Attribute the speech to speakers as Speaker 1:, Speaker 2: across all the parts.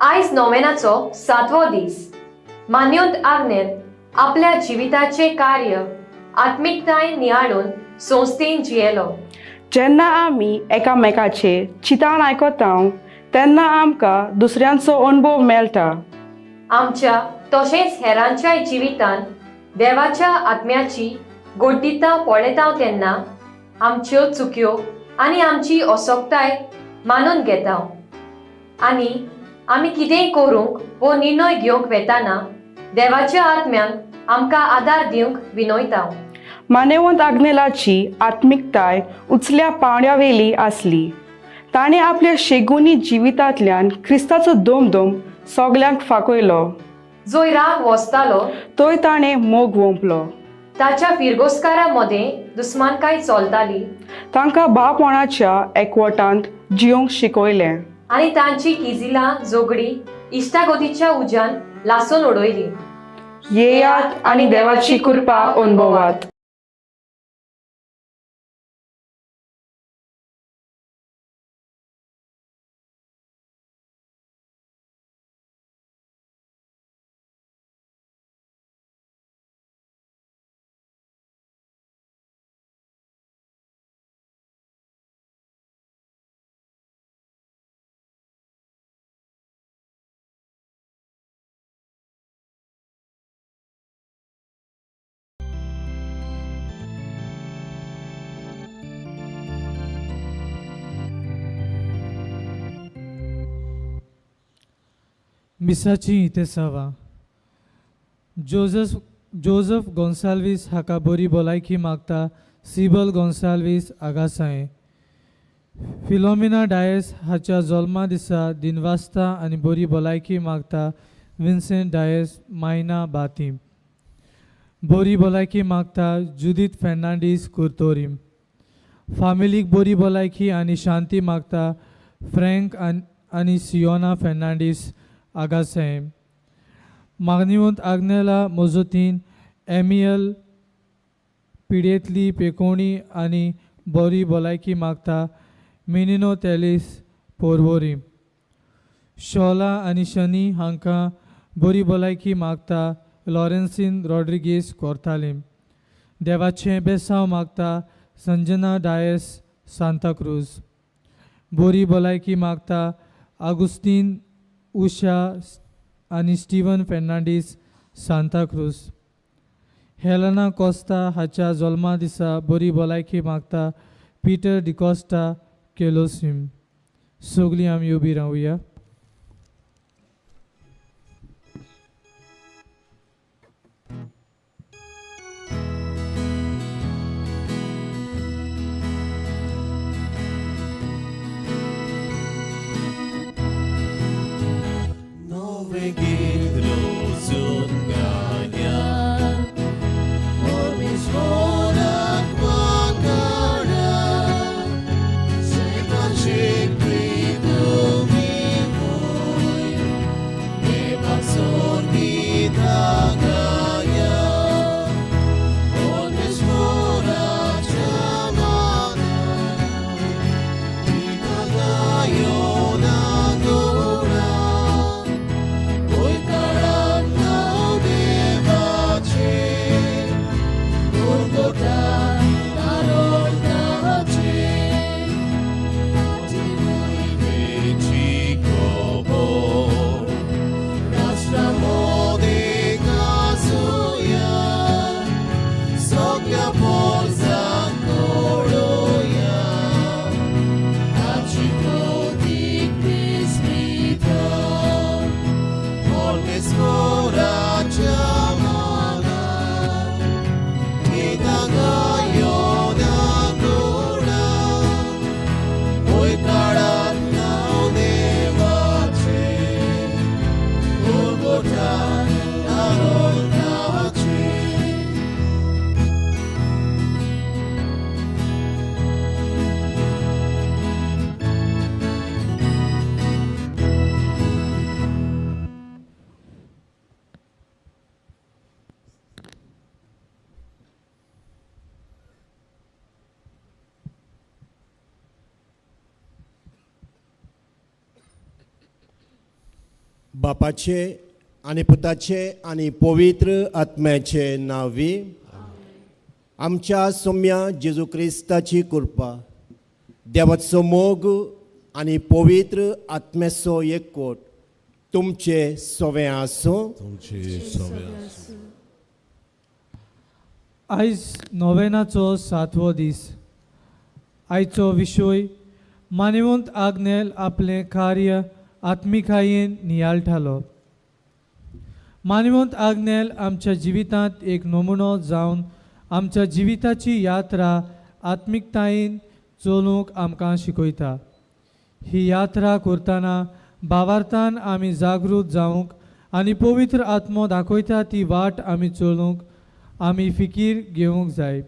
Speaker 1: आयज नोवेनाचो सातवो दीस. मान्योंत आग्नेल आपल्या जिविताचें कार्य आत्मिकतायेन नियाळून संस्थेन जियेलो.
Speaker 2: जेन्ना आमी एकामेकाचे चिंतान आयकता तेन्ना आमकां दुसऱ्यांचो अणभव मेळटा.
Speaker 1: आमच्या तशेंच हेरांच्याय जिवितांत देवाच्या आत्म्याची गोड्डिता पळयता तेन्ना आमच्यो चुक्यो आनी आमची असक्ताय मानून घेता आनी आमी कितेंय करूंक वो निर्णय घेवंक वेताना देवाच्या आत्म्याक आमकां आदार दिवंक विनयता.
Speaker 2: मानेवंत आग्नेलाची आत्मिकताय उचल्या पांवड्यावेली आसली. ताणें आपल्या शेगुनी जिवितांतल्यान क्रिस्ताचो दोमदोम सगल्यांक फाकयलो.
Speaker 1: जंय राग वसतालो
Speaker 2: थंय ताणें मोग वोंपलो.
Speaker 1: ताच्या फिरगोस्कारा मदें दुस्मानकाय चलताली
Speaker 2: तांकां भावपणाच्या एकवटांत जियोंक शिकयलें
Speaker 1: आनी तांची किजिलां झगडी इश्टागतीच्या उज्यान लासून उडयली.
Speaker 2: येयात आनी देवाची कृपा अनुभवात.
Speaker 3: मिसाची इतेसावा. जोजफ गोन्साल्वीस हाका बरी भलायकी मागता सिबल गोन्साल्वीस आगासाय. फिलोमिना डायस हाच्या जल्मा दिसा दिनवासता आनी बरी भलायकी मागता विन्सेंट डायस मायना बाती. बरी भलायकी मागता जुदीत फेर्नांडीस कुर्तोरीम. फामिलीक बरी भलायकी आनी शांती मागता फ्रँक आनी सियोना फेर्नांडीस आगासाय. मागनिवंत आग्नेला मोजोतीन एमियल पिडेंतली पेकोणी आनी बरी भलायकी मागता मिनिनो तेलीस पोरवोरी. शोला आनी शनी हांकां बरी भलायकी मागता लॉरेन्सीन रॉड्रिगीस कोर्तालीम. देवाचें बेसांव मागता संजना डायस सांताक्रूज. बरी भलायकी मागता आगुस्तीन उषा आनी स्टीवन फेर्नांडीस सांताक्रूज. हेलना कोस्ता हाच्या जल्मा दिसा बरी भलायकी मागता पीटर डिकॉस्टा केलोसीम. सगलीं आमी उबी रावया.
Speaker 4: नवें गीत रोजून गाया, परमेश्वराक वाखाणा, सैमाचे प्रीत तुमी
Speaker 5: बापाचे आनी पुताचे आनी पवित्र आत्म्याचे नांवी आमच्या सोम्या जेजू क्रिस्ताची कृपा, देवाचो मोग आनी पवित्र आत्म्याचो एकवट तुमचे सवें आसूं.
Speaker 4: तुमचे सवे आसूं.
Speaker 3: आयज नोवेनाचो सातवो दीस. आयचो विशय मानेवंत आग्नेल आपलें कार्य आत्मिकायेन नियाळटालो. मानेवंत आग्नेल आमच्या जिवितांत एक नमुनो जावन आमच्या जिविताची यात्रा आत्मिकतायेन चलूंक आमकां शिकयता. ही यात्रा करतना भावार्थान आमी जागृत जावंक आनी पवित्र आत्मो दाखयता ती वाट आमी चलूंक आमी फिकीर घेवंक जाय.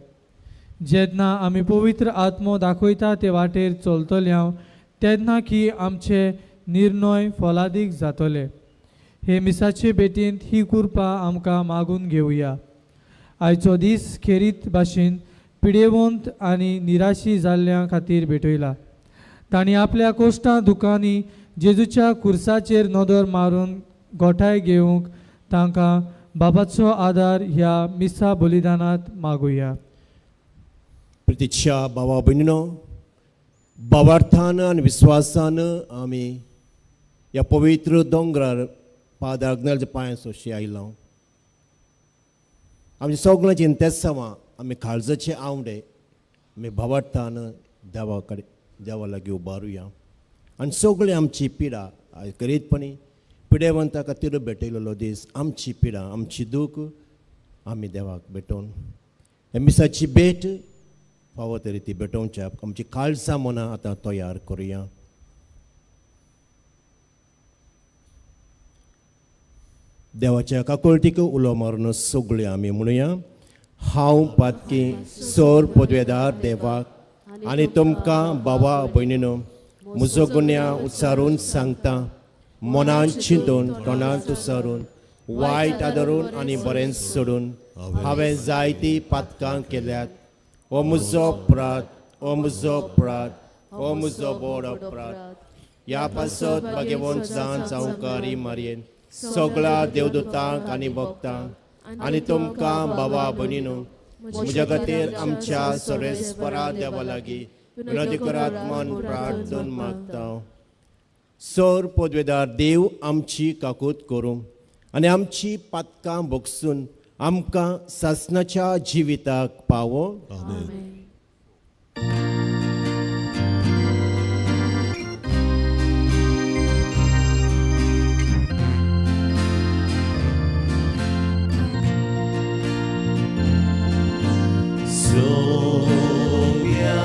Speaker 3: जेन्ना आमी पवित्र आत्मो दाखयता ते वाटेर चलतले हांव तेन्ना की आमचे निर्णय फलादीक जातले. हे मिसाचे भेटींत ही कृपा आमकां मागून घेवया. आयचो दीस खेरीत भाशेन पिडेवंत आनी निराशी जाल्ल्या खातीर भेटयला. तांणी आपल्या कोश्टां दुकांनी जेजूच्या कुर्साचेर नदर मारून गोठाय घेवंक तांकां बाबाचो आदार ह्या मिसा बलिदानांत मागुया.
Speaker 5: प्रतिक्षा भावा भयणीनो, भावार्थान आनी विस्वासान आमी ह्या पवित्र दोंगरार फादर आग्नेलच्या पांयां सोशी आयला. आमच्या सगळ्यांची इंतेसांवां आमी काळजाचे आंवडे आमी भावार्थान देवा कडेन देवा लागीं उबारुया आनी सगळी आमची पिडा करीतपणी पिडेवंता खातीर भेटयलेलो दीस आमची पिडा आमची दूख आमी देवाक भेटोवन ह्या मिसाची भेट फावो तरी ती भेटोवच्या आमची काळजां मनां आतां तयार करुया. देवाच्या काकुळटीक उलो मारून सगळीं आमी म्हणुया. हांव पातकी सोर पदवेदार देवाक आनी तुमकां बाबा भयणीनो म्हजो गुन्या उच्चारून सांगता, मनान चिंतून तोंडांत उच्चारून वायट आदरून आनी बरें सोडून हांवें जायतीं पातकां केल्यात. हो म्हजो अपराध, हो म्हजो अपराध, हो म्हजो व्हड अपराध. ह्या पासत भाग्यवंत जावन सावकारी मारयेन सगळ्या देवदूतांक आनी भक्तांक आनी तुमकां बाबा भयणीनो म्हज्या खातीर आमच्या सर्वेस्परा देवा लागीं विनोदी करात मन प्रार्थन मागता. सर पदवेदार देव आमची काकूत करूं आनी आमची पातकां भोगसून आमकां सासणाच्या जिविताक पावो.
Speaker 4: आमेन. Sonia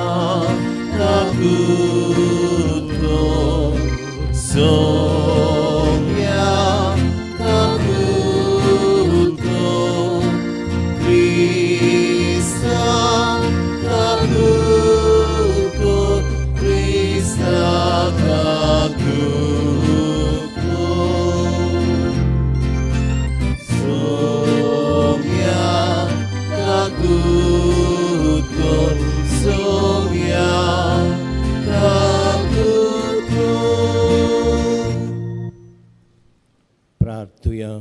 Speaker 4: Kakuto, Sonia Kakuto, Krista Kakuto, Krista Kakuto. Sonia Kakuto, Sonia Kakuto.
Speaker 5: प्रार्थुया.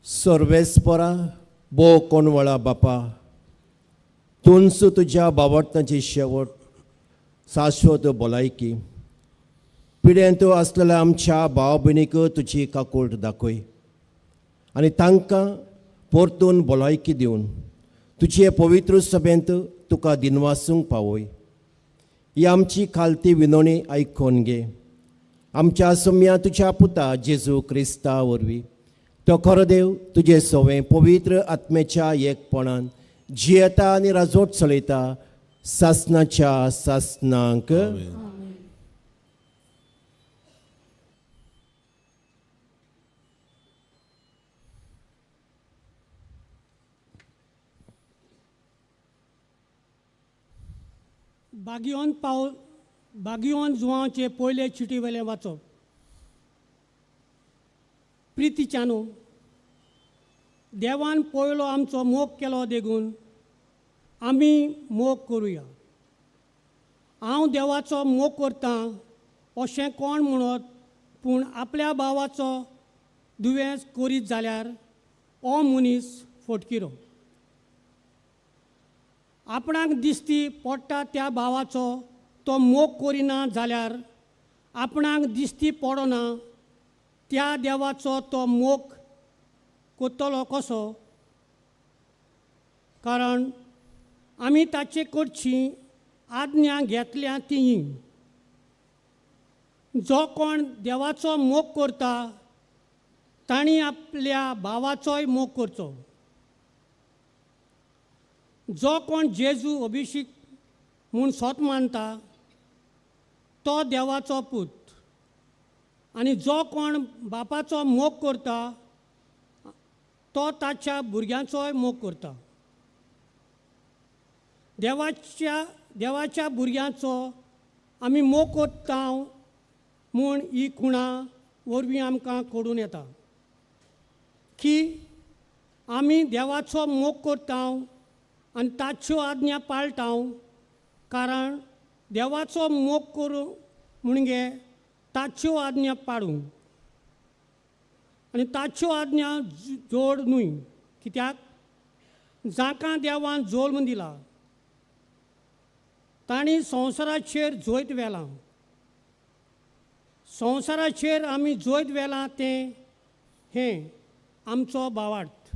Speaker 5: सर्वेस्परा बो कोणवळा बापा, तुंच तुज्या बावडतांची शेवट शाश्वत भलायकी पिड्यांत आसलेल्या आमच्या भाव भयणीक तुजी काकूळट दाखय आनी तांकां परतून भलायकी दिवन तुजे पवित्र सभेंत तुका दिनवासूंक पावय. ही आमची खालती विनवणी आयकून घे आमच्या सोम्या तुज्या पुता जेजू क्रिस्ता वरवीं. तो खरो देव तुजे सवें पवित्र आत्म्याच्या एकपणान जियेता आनी राजवट चलयता सासनाच्या सासनांक.
Speaker 6: बागियोन पाव बागियोन जुवांचे पयले चिटी वेलें वाचप. प्रितीच्यानो, देवान पयलो आमचो मोग केलो देखून आमी मोग करुया. हांव देवाचो मोग करतां अशें कोण म्हणत पूण आपल्या भावाचो दुयेंस करीत जाल्यार हो मनीस फटकिरो. आपणाक दिसती पडटा त्या भावाचो तो मोग करिना जाल्यार आपणाक दिसती पडना त्या देवाचो तो मोग करतलो कसो? कारण आमी ताचे कडची आज्ञा घेतल्या ती, जो कोण देवाचो मोग करता तांणी आपल्या भावाचोय मोग करचो. जो कोण जेजू अभिषेक म्हूण सोत मानता तो देवाचो पूत, आनी जो कोण बापाचो मोग करता तो ताच्या भुरग्यांचोय मोग करता. देवाच्या भुरग्यांचो आमी मोग करता म्हूण ही खुणा वरवीं आमकां कळून येता की आमी देवाचो मोग करता आनी ताच्यो आज्ञा पाळटा. कारण देवाचो मोग करूं म्हणजे ताच्यो आज्ञा पाळूं, आनी ताच्यो आज्ञा जोड न्हय, कित्याक जांकां देवान जल्म दिला तांणी संवसाराचेर जैत व्हेलां. संवसाराचेर आमी जैत व्हेलां तें हें आमचो भावार्थ.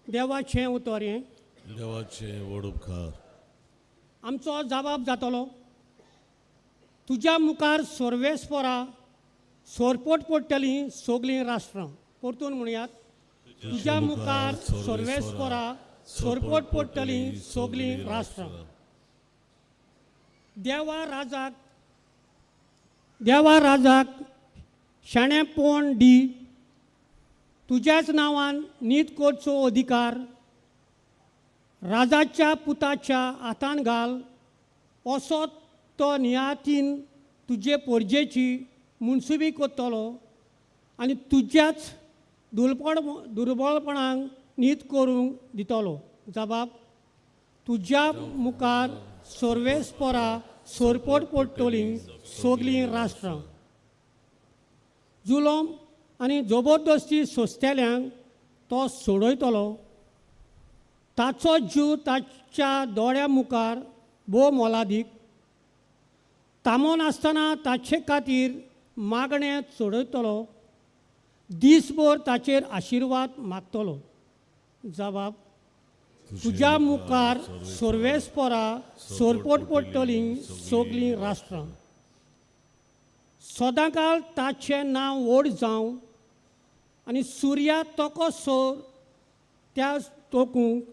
Speaker 6: देवाचें उतर हें.
Speaker 4: देवाचे व्हड उपकार.
Speaker 6: आमचो जबाब जातलो. तुज्या मुखार सर्वेस्परा सोरपोट पडटलीं सगलीं राष्ट्रां. परतून म्हणयात, तुज्या मुखार सर्वेस्परा सोरपोट पडटलीं सगलीं राष्ट्रां. देवा राजाक शाणेपण दी, तुज्याच नांवान नीत करचो अधिकार राजाच्या पुताच्या हातान घाल, असो तो नियातीन तुजे पोरजेची मुनसुबी करतलो आनी तुज्याच दुर्बळपणाक नीत करूंक दितलो. जबाब, तुज्या मुखार सर्वेस्परा सोरपोट पडटलीं सगलीं राष्ट्रां. जुलोम आनी जबरदस्ती सोंसतल्यांक तो सोडयतलो. ताचो जीव ताच्या दोळ्या मुखार भोव मोलादीक. तामो नासतना ताचे खातीर मागणें चडयतलो, दीसभर ताचेर आशिर्वाद मागतलो. जबाब, तुज्या मुखार सर्वेस्परा सोरपोट पडटलीं सगलीं राष्ट्रां. सदांकाळ ताचें नांव व्हड जावं आनी सुर्या तको सोर त्या तोकूंक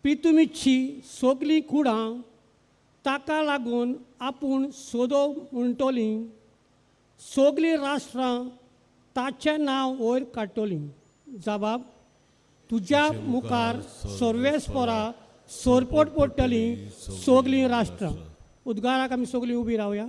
Speaker 6: पितुमीची सगलीं कुडां ताका लागून आपूण सोदो म्हणटलीं. सगलीं राष्ट्रां ताचें नांव वयर काडटलीं. जबाब, तुज्या मुखार सर्वेस्परा सोरपोट पडटलीं सगलीं राष्ट्रां. उद्गाराक आमी सगलीं उबी रावया.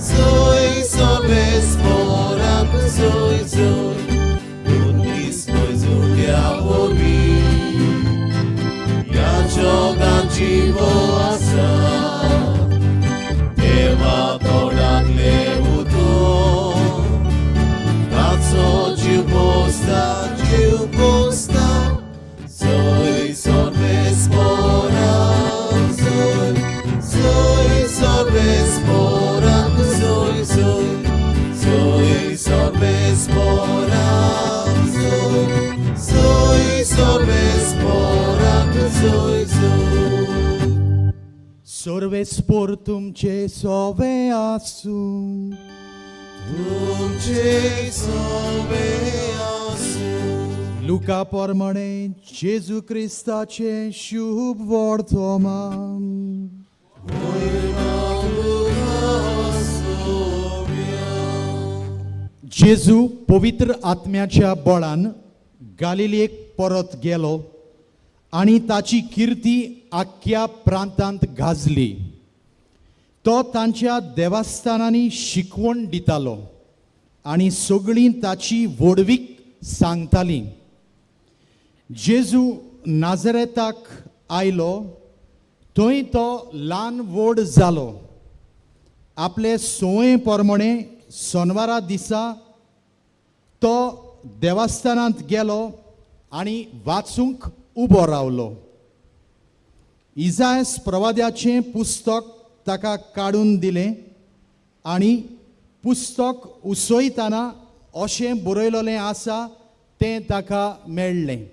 Speaker 4: Soy sorvespora, soy soy, un disco zurdia obi, ya jogan jivo asa, deva todak leuto, tatso jivosta jivosta, soy sorvespora, soy soy sorvespora. Soy, soy, soy sorvespora, soy, soy sorvespora, soy, soy.
Speaker 7: सर्वेस्पोर तुमचे सोवे आसूं.
Speaker 4: तुमचे सोवे आसूं.
Speaker 7: लुका प्रमाणे जेजू क्रिस्ताचे शुभ वर्तमान. जेजू पवित्र आत्म्याच्या बळान गालिलेक परत गेलो आनी ताची किर्ती आख्ख्या प्रांतांत गाजली. तो तांच्या देवस्थानांनी शिकवण दितालो आनी सगळीं ताची व्हडवीक सांगतालीं. जेजू नाजरेताक आयलो, थंय तो ल्हान व्हड जालो. आपले संवये प्रमाणे सोनवारा दिसा तो देवस्थानांत गेलो आनी वाचूंक उबो रावलो. इजायस प्रवाद्याचें पुस्तक ताका काडून दिलें आनी पुस्तक उसयतना अशें बरयलेलें आसा तें ताका मेळ्ळें.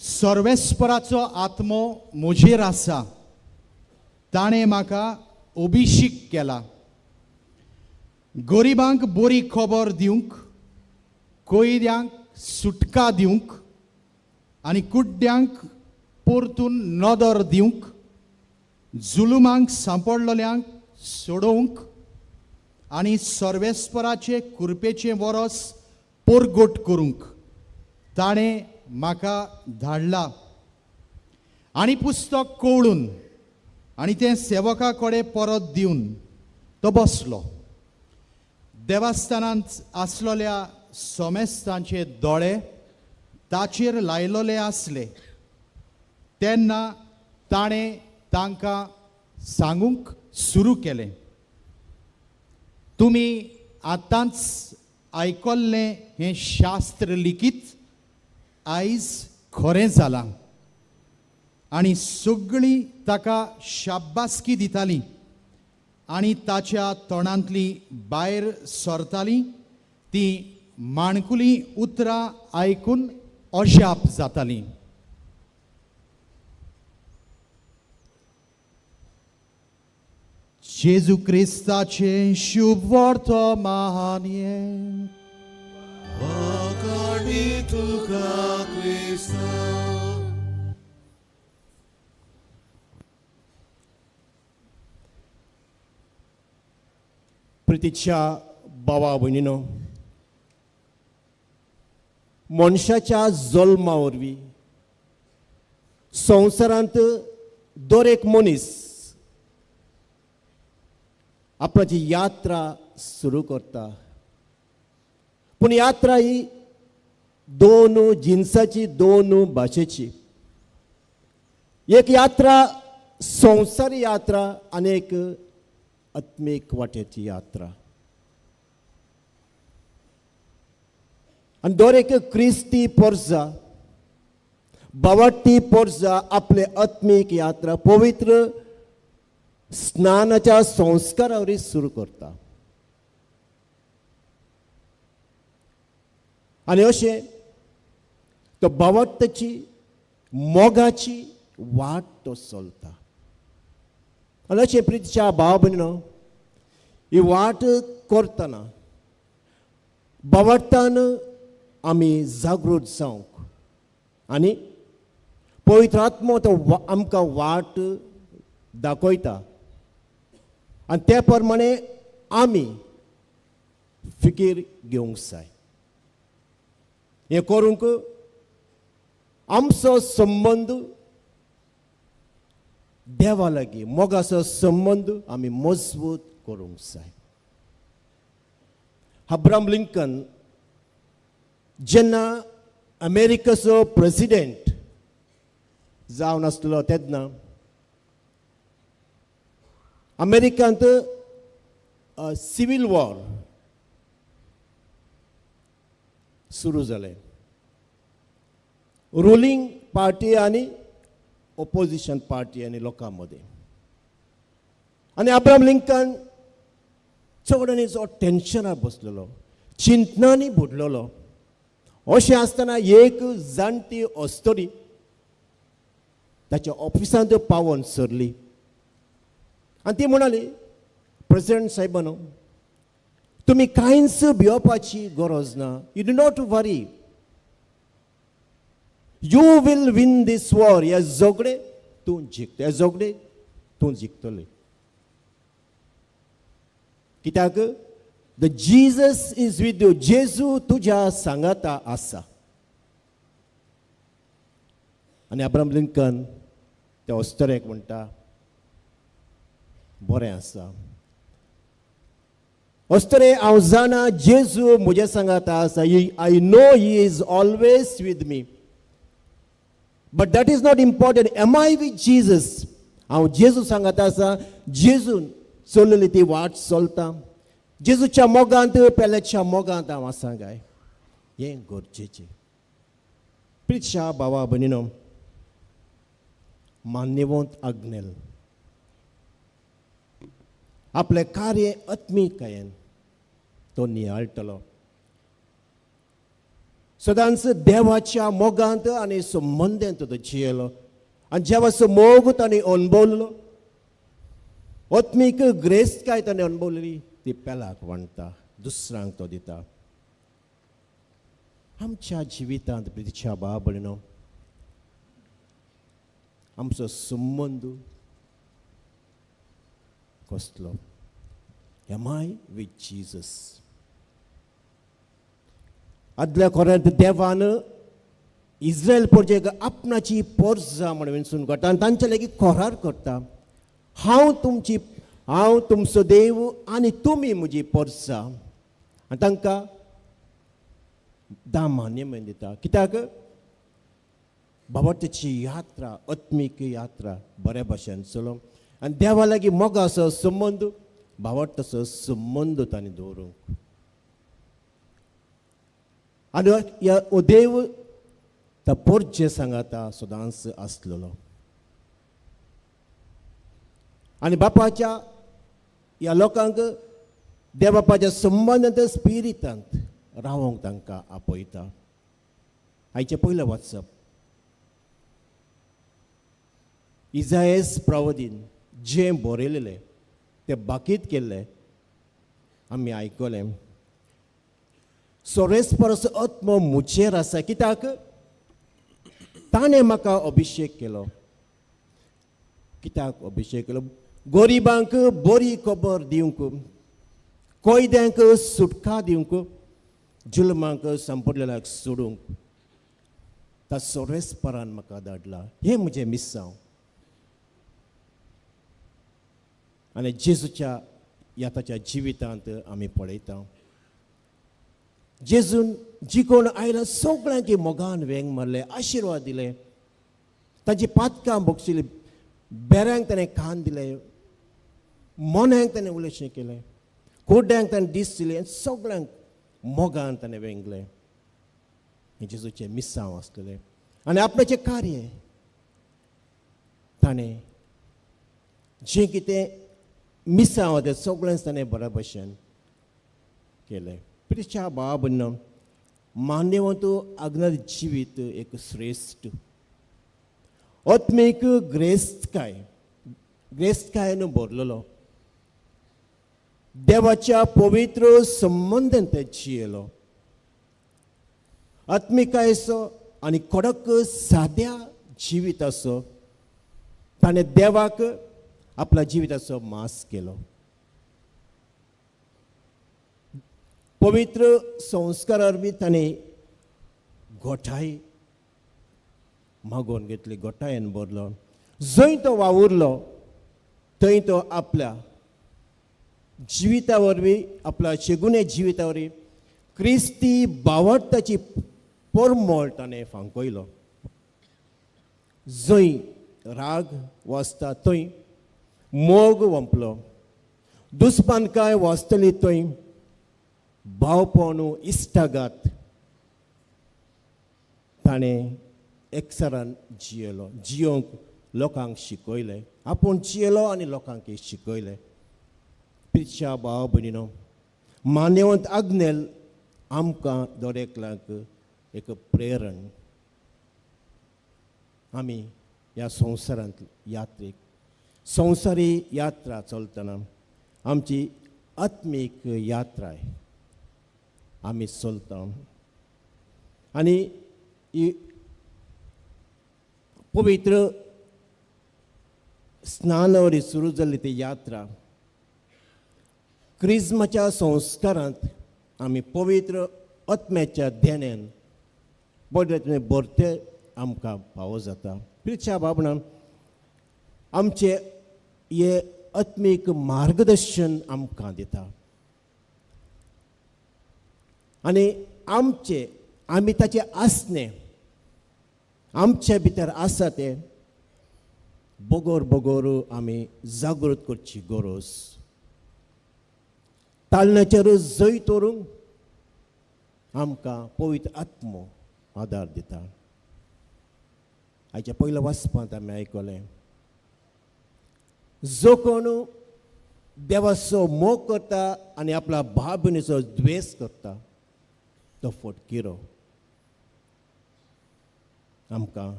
Speaker 7: सर्वेस्पराचो आत्मो म्हजेर आसा, ताणें म्हाका अभिशीक केला गरिबांक बरी खबर दिवंक, कैद्यांक सुटका दिवंक आनी कुड्ड्यांक परतून नदर दिवंक, जुलुमांक सांपडलेल्यांक सोडोवंक आनी सर्वेस्पराचे कुरपेचें वरस परगट करूंक ताणें म्हाका धाडला. आनी पुस्तक कवळून आनी तें सेवका कडेन परत दिवन तो बसलो. देवस्थानांत आसलेल्या सोमेस्तांचे दोळे ताचेर लायलोले आसले. तेन्ना ताणें तांकां सांगूंक सुरू केलें, तुमी आतांच आयकल्लें हें शास्त्र लिखीत आयज खरें जालां. आनी सगळीं ताका शाबासकी दितालीं आनी ताच्या तोंडांतली भायर सरतालीं तीं माणकुलीं उतरां आयकून अजाप जातालीं. जेजू क्रिस्ताचें शुभ वर्तमान हें.
Speaker 4: वाखाणी तुका क्रिस्ता.
Speaker 5: प्रितीच्या भावा भयणीनो, मनशाच्या जल्मा वरवीं संवसारांत दर एक मनीस आपणाची यात्रा सुरू करता. पूण यात्रा ही दोन जिन्साची, दोन भाशेची. एक यात्रा संवसारी यात्रा आनी एक आत्मीक वाट्याची यात्रा. आनी दर एक क्रिस्ती पोरजा, बावट्टी पोरजा आपले आत्मीक यात्रा पवित्र स्नानाच्या संस्कारा वरवीं सुरू करता. आनी अशें तो बावट्टाची मोगाची वाट तो चलता. आनी अशें प्रितीच्या भाव भयणीनो, ही वाट करतना बावट्टान आमी जागृत जावंक आनी पवित्र आत्मो तो आमकां वाट दाखयता आनी ते प्रमाणे आमी फिकीर घेवंक जाय. हें करूंक आमचो संबंद देवा लागीं, मोगाचो संबंद आमी मजबूत करूंक जाय. अब्राहम लिंकन जेन्ना अमेरिकेचो प्रेसिडेंट जावन आसलो तेन्ना अमेरिकांत सिवील वॉर सुरू जालें. रुलिंग पार्टी आनी ओपोजिशन पार्टी आनी लोकां मदीं. आनी अब्राहम लिंकन चड आनी चड टेन्शनार बसलेलो, चिंतनांनी बुडलेलो. अशें आसतना एक जाणटी अस्तरी ताच्या ऑफिसांत पावोन सरली आनी ती म्हणाली, प्रेसिडेंट साहेबानो, तुमी कांयच भियोपाची गरज ना. You do not worry, you will win this war. हे झगडे तूं जिखता, हे झगडे तूं जिखतले, कित्याक the Jesus is with you. जेजू तुज्या सांगाता आसा. आनी अब्राम लिंकन त्या अस्तरेक म्हणटा, बरें आसा अस्तरे, हांव जाणा जेजू म्हज्या सांगाता आसा. I know he is always with me, but that is not important. Am I with Jesus? हांव जेजू सांगाता आसा, जेजून चलली ती वाट चलता, जेजूच्या मोगांत, पेल्याच्या मोगांत हांव आसा काय, हें गरजेचें. प्रितशा भावा भयणीनो, मान्यवंत आग्नेल आपलें कार्य आत्मिकायेन तो नियाळटलो, सदांच देवाच्या मोगांत आनी संबंदेंत तो जियेलो आनी देवाचो मोग ताणें अणभवलो, आत्मीक ग्रेस्तकाय ताणें अणभवलेली ती पेलाक वांट्टा, दुसऱ्यांक तो दिता. आमच्या जिवितांत, प्रितीच्या भाव भयणीनो, आमचो संबंद कसलो? Am I with Jesus? आदल्या कोरांत देवान इस्रायल परजेक आपणाची पोरजा म्हण विंचून काडटा आनी तांचे लागीं कोरार करता, हांव तुमचो देव आनी तुमी म्हजी पोरजा. आनी तांकां धा मान्य दिता. कित्याक? बाबा यात्रा, आत्मीक यात्रा बऱ्या भशेन चलोवंक आनी देवा लागीं मोगाचो संबंद, भावार्थाचो संबंद तांणी दवरूंक. आनी हो देव त्या पोरजे सांगाता सदांच आसलेलो आनी बापाच्या ह्या लोकांक देवबापाच्या संबंदांत, स्पिरितांत रावोंक तांकां आपयता. आयचें पयलें वाचप, इजायस प्रवदीन जें बरयलेलें तें बाकीत केल्लें आमी आयकलें. सोरेस्परस आत्मो म्हजेर आसा, कित्याक ताणें म्हाका अभिशेक केलो. कित्याक अभिशेक केलो? गरिबांक बरी खबर दिवंक, कैद्यांक सुटका दिवंक, जुलमांक संपडलेल्याक सोडूंक त्या सोरेस्परान म्हाका धाडला. हें म्हजें मिस्सांव. आनी जेजूच्या ह्या ताच्या जिवितांत आमी पळयता, जेजून जी कोण आयला सगळ्यांक मोगान वेंग मारले, आशिर्वाद दिले, तांची पातकां भोगशिली, बेऱ्यांक ताणें कान दिले, मोन्यांक ताणें उलोवचें केलें, कुड्ड्यांक ताणें दीस दिले, सगळ्यांक मोगान ताणें वेंगलें. हें जेजूचें मिस्सांव आसलेलें आनी आपणाचें कार्य ताणें जें कितें मिसांव तें सगळेंच ताणें बऱ्या भशेन केलें. प्रिच्या बाब, मान्यवंत आग्नेल जिवीत एक श्रेश्ठ आत्मीक ग्रेस्तकाय, ग्रेस्तकायेन भरलेलो, देवाच्या पवित्र संबंदान ते जियेलो, आत्मिकायेचो आनी कडक साद्या जिविताचो ताणें देवाक आपल्या जिविताचो मास केलो. पवित्र संस्कारा वरवीं ताणें गोठाय मागोवन घेतली, गोठायेन भरलो. जंय तो वावुरलो थंय तो आपल्या जिविता वरवीं, आपल्या शेगुणे जिविता वरवीं क्रिस्ती भावार्थाची परमळ ताणें फांकयलो. जंय राग वाचता थंय मोग वंपलो, दुस्मानकाय वाचतली थंय भावपण, इश्टागात ताणें एकसरान जियेलो, जियोंक लोकांक शिकयलें, आपूण जियेलो आनी लोकांक शिकयलें. पिरच्या भाव भयणीनो, मान्यवंत आग्नेल आमकां दर एकल्याक एक प्रेरण. आमी ह्या संवसारांत यात्रेक, संवसारी यात्रा चलतना आमची आत्मीक यात्रा आमी चलता आनी ही पवित्र स्नानावरी सुरू जाल्ली ती यात्रा क्रिज्माच्या संस्कारांत आमी पवित्र आत्म्याच्या देण्यान बरे भरते. आमकां फावो जाता. प्रिच्या बाबणां, आमचे हे आत्मीक मार्गदर्शन आमकां दिता आनी आमचे आमी ताचे आसणे आमचे भितर आसा तें बगोर बगोर आमी जागृत करची गरज. तालनाचेर जैत व्हरूंक आमकां पवित्र आत्मो आदार दिता. आयच्या पयल्या वाचपांत आमी आयकलें, जो कोण देवाचो मोग करता आनी आपल्या भाव भयणीचो द्वेस करता तो फटकिरो. आमकां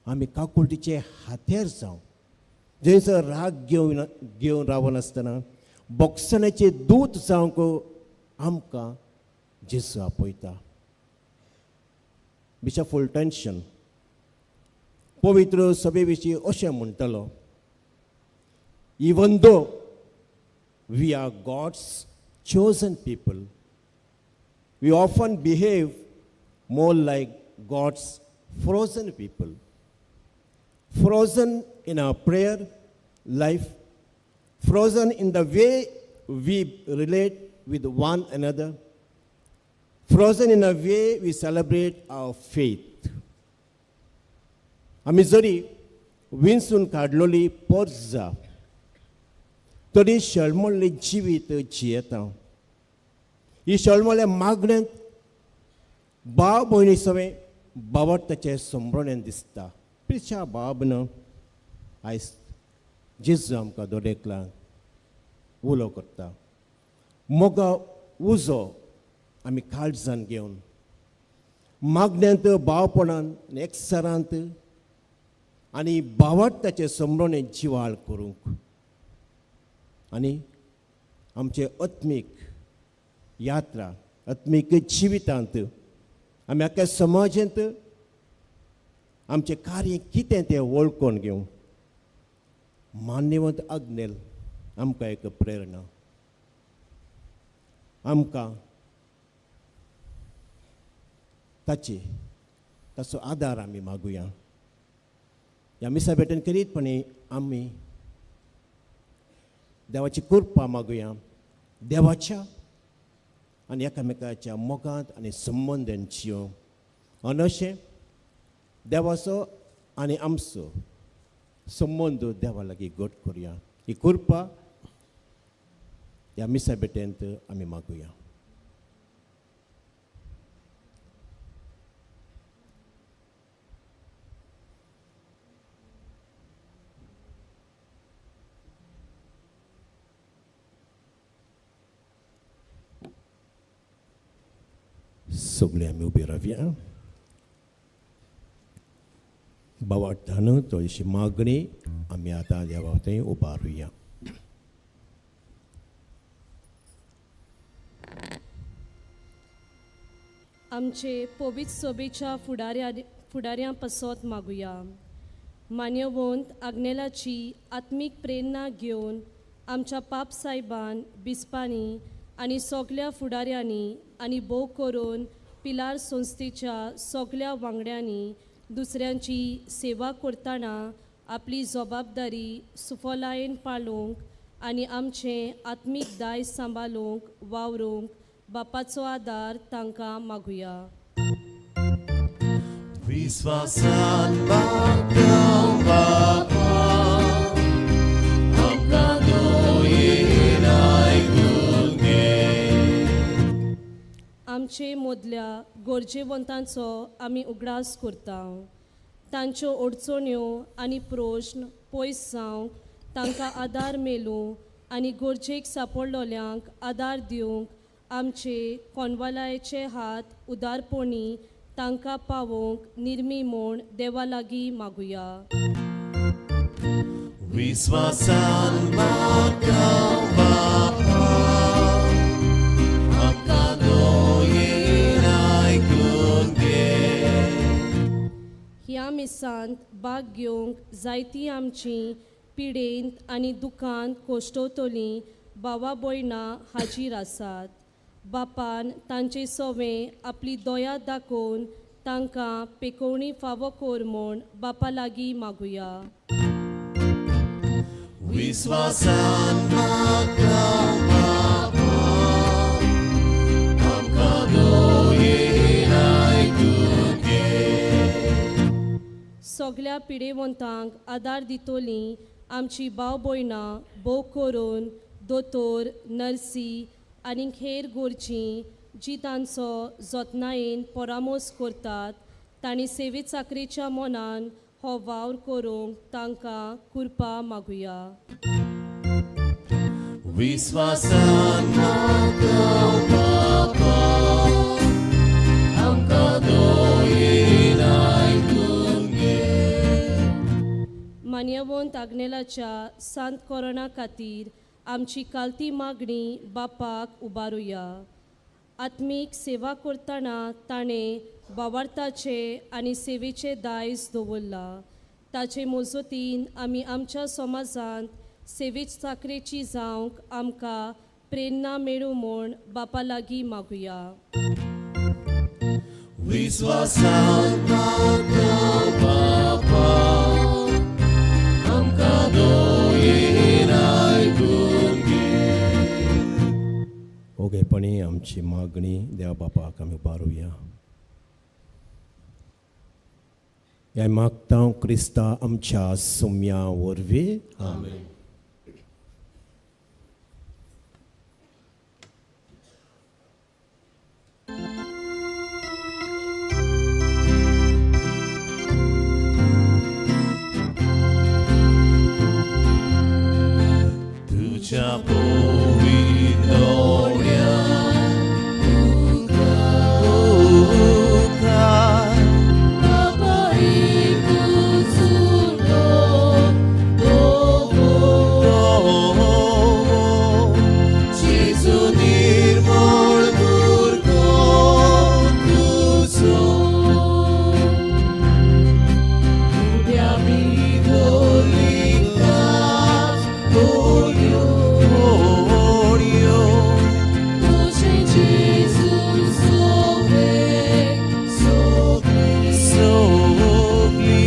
Speaker 5: आमी काकुळटीचे हातेर जावं, जंयसर राग घेवन घेवन रावनासतना बोगसण्याचे दूत जावंक आमकां जेजू आपयता. बिशप फुलटन्शन पवित्र सभे विशीं अशें म्हणटलो, even though we are God's chosen people, we often behave more like God's frozen people, frozen in our prayer life, frozen in the way we relate with one another, frozen in a way we celebrate our faith. आमी जरी विंचून काडलोली पोरजा तरी शेळमळ्ळें जिवीत जियेता. ही शेळमळ्या मागण्यांत भाव भयणी सवें बावडटाचें संभ्रणें दिसता. प्रिच्या बाब न आयज जेजू आमकां दरेकल्याक उलो करता. मोगा उजो आमी काळजान घेवन मागण्यांत भावपणान एकसरांत आनी बावडटाचें संभ्रणें जिवाळ करूंक आनी आमचे आत्मीक यात्रा आत्मीक जिवितांत आमी आख्या समाजांत आमचें कार्य कितें तें वळखून घेवं. मान्यवंत आग्नेल आमकां एक प्रेरणा, आमकां ताची ताचो आदार आमी मागुया. ह्या मिसा भेटेन करीतपणी आमी देवाची कृपा मागुया, देवाच्या आनी एकामेकाच्या मोगांत आनी संबंदान जियोंक आनी अशें देवाचो आनी आमचो संबंद देवा लागीं घट करुया. ही कृपा ह्या मिसा भेटेंत आमी मागुया. सगळे आमी उबी रावया. बावाट्टान थोडीशी मागणी आमी आतां देवा थंय उबारुया.
Speaker 8: आमचे पवित्र सभेच्या फुडाऱ्यां पासत मागुया. मान्यवंत आग्नेलाची आत्मीक प्रेरणा घेवन आमच्या पाप सायबान बिस्पांनी आनी सगल्या फुडाऱ्यांनी आनी भोव करून पिलार संस्थेच्या सगल्या वांगड्यांनी दुसऱ्यांची सेवा करतना आपली जबाबदारी सुफलायेन पाळूंक आनी आमचें आत्मीक दायज सांबाळूंक वावरूंक बापाचो आदार तांकां मागुया.
Speaker 4: विश्वासान मागता बापा, आमकां दोयेन आयकून घे.
Speaker 8: आमचे मदल्या गरजेवंतांचो आमी उगडास करता. तांच्यो अडचण्यो आनी प्रश्न पयस जावंक तांकां आदार मेळूं आनी गरजेक सापडलोल्यांक आदार दिवंक आमचे कोनवालायचे हात उदारपणी तांकां पावोवंक निर्मी म्हूण देवा लागीं मागुया.
Speaker 4: विश्वासान मागता बापा, आमकां दोयेन आयकून घे.
Speaker 8: ह्या मिसांत भाग घेवंक जायतीं आमचीं पिडेंत आनी दुकांत कोश्टवतलीं भावा भयणां हाजीर आसात. बापान तांचे सवें आपली दया दाखोवन तांकां पेकोवणी फावो कोर म्हूण बापा लागीं मागुया.
Speaker 4: विस्वासान म्हाका बापा आमकां दोयेन आयकूंक घे.
Speaker 8: सगल्या पिडेवंतांक आदार दितोली आमची भाव भयणां भोव करून दोतोर, नर्सी आनी हेर गोरजीं जी तांचो जतनायेन परामोस करतात तांणी सेवे चाकरेच्या मनान हो वावर करूंक तांकां कृपा मागुया.
Speaker 4: विस्वासान म्हाका बापा आमकां दोयेन आयकूंक घे.
Speaker 8: मान्यवंत आग्नेलाच्या सांत कोरोना खातीर आमची कालती मागणी बापाक उबारुया. आत्मीक सेवा करतना ताणें बावार्थाचे आनी सेवेचे दायज दवरला. ताचे मजतीन आमी आमच्या समाजांत सेवे चाकरेची जावंक आमकां प्रेरणा मेळूं म्हूण बापा लागीं मागुया.
Speaker 4: विस्वासान म्हाका बापा आमकां दोयेन आयकूंक घे.
Speaker 5: ओगेपणी आमची मागणी देवा बापाक आमी उबारुया. हें मागता क्रिस्ता आमच्या सुम्या वरवीं. आमेन.
Speaker 4: तुझ्या पवित्र उकार जेजू निर्मळ भुरगो तुजो उब्या बिदोलिकास होड्यो होड्यो सोगली